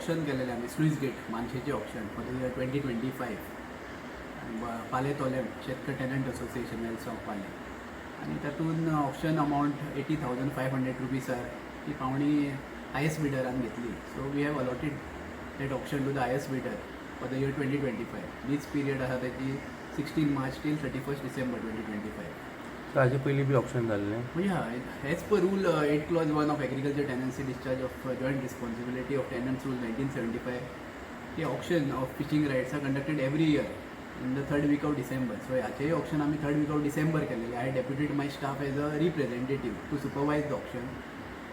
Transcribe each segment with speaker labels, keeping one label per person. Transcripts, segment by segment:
Speaker 1: Auction केलेलें आमी, sluice gate मानशेचें auction for the year 2025, पाले तोलेम शेतकर टेनंट असोसिएशन, वेलसांव पाले. आनी तातूंत auction amount 80,500 रुपीसार ती पावणी हायस्ट बिडरान घेतली. So we have allotted that auction to the highest bidder for the year 2025. Lease period आसा तेजी 16 March till 31st December 2025.
Speaker 2: So हाजे पयलीं बी ऑक्शन जाल्लें?
Speaker 1: म्हणजे हा, as per rule 8 clause 1 of Agriculture Tenancy Discharge of Joint Responsibility of Tenants Rule 1975, ते auction of fishing rights are conducted every year in the third week of December. So हाचेय auction आमी third week of December केलेले. I deputed my staff as a representative to supervise the auction.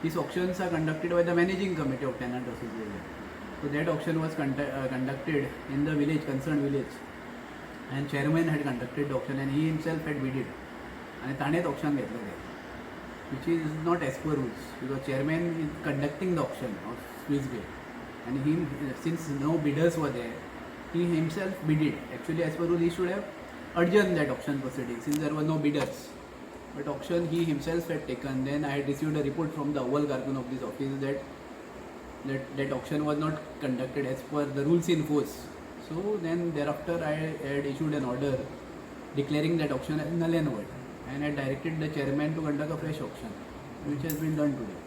Speaker 1: These auctions are conducted by the managing committee of tenant association. So that auction was conducted in the village, concerned village, and chairman had conducted the auction and he himself had bidded. आणि ताणेंच auction घेतलं तें, which is not as per rules, because chairman is conducting the auction of sluice gate and he, since no bidders were there, he himself bidded. Actually, as per rule, he should have adjourned that auction proceeding since there were no bidders, but auction he himself had taken. Then I had received a report from the अव्वल कारकून of this office that that auction was not conducted as per the rules in force. So then thereafter I had issued an order declaring that auction as null and void and I directed the chairman to conduct a fresh auction, which has been done today.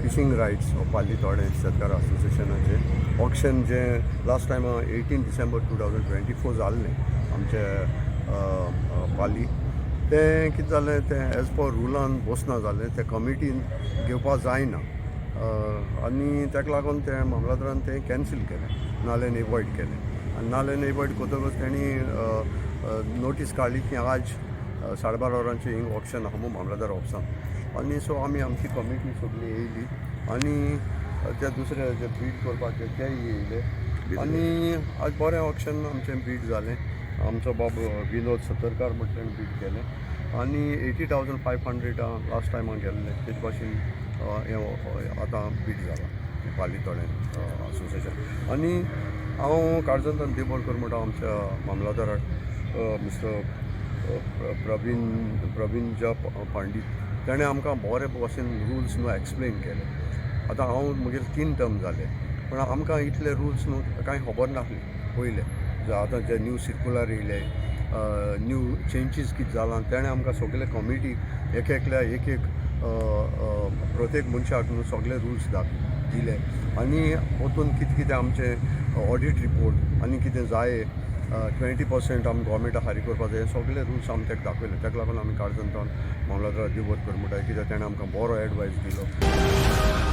Speaker 3: Fishing rights पाली तोडें शेतकार असोसिएशनाचे auction जे last time 18 December 2024 जाल्लें आमचे पाली, तें कितें जालें, तें as per रुलान बसना जालें. तें कमिटीन घेवपा जायना आनी ताका लागून तें मामलादारान तें कॅन्सील केलें, नल एंड वॉयड केलें. आनी नल एंड वॉयड करतकच तेणी नोटीस काडली की आज 12:30 वरांचेर हिंग ऑक्शन आहा म्हूण मामलादार ऑफिसान. आनी सो आमी आमची कमिटी सगळी येयली आनी ते दुसरे जे बीड करपाचे तेय येयले आनी आज बरें ऑक्शन आमचें बीड जालें. आमचो बाब विनोद सतरकार म्हटल्यान बीड केलें आनी 80,500 लास्ट टायमाक गेल्लें, तेजे भाशेन हें आतां बीड जालां पाली तोणें असोसिएशन. आनी हांव काळजांतल्यान देव बरें कर म्हणटा आमच्या मामलादाराक, मिस्टर प्रवीण ज पंडित. तेणें आमकां बरे भशेन रुल्स न्हू एक्सप्लेन केले. आतां हांव म्हगेले तीन टर्म जाले, पूण आमकां इतले रुल्स न्हू कांय खबर नासली पयले. आतां जे न्यू सिर्कुलर येयले, न्यू चेंजीस कितें जालां, तेणें आमकां सगळे कमिटी एक एकल्या एक एक प्रत्येक मनशाक न्हू सगळे रुल्स दाख दिले. आनी वतून कितें कितें आमचें ऑडीट रिपोर्ट आनी कितें जाय, 20% आमी गोवोरमेंटा फारीक करपाक जाय, हे सगळे रुल्स आमी ताका दाखयले. ताका लागून आमी काळजांतल्यान मामलादार देव बरें कर म्हणटा, कित्याक तेणें आमकां बरो एडवायस दिलो.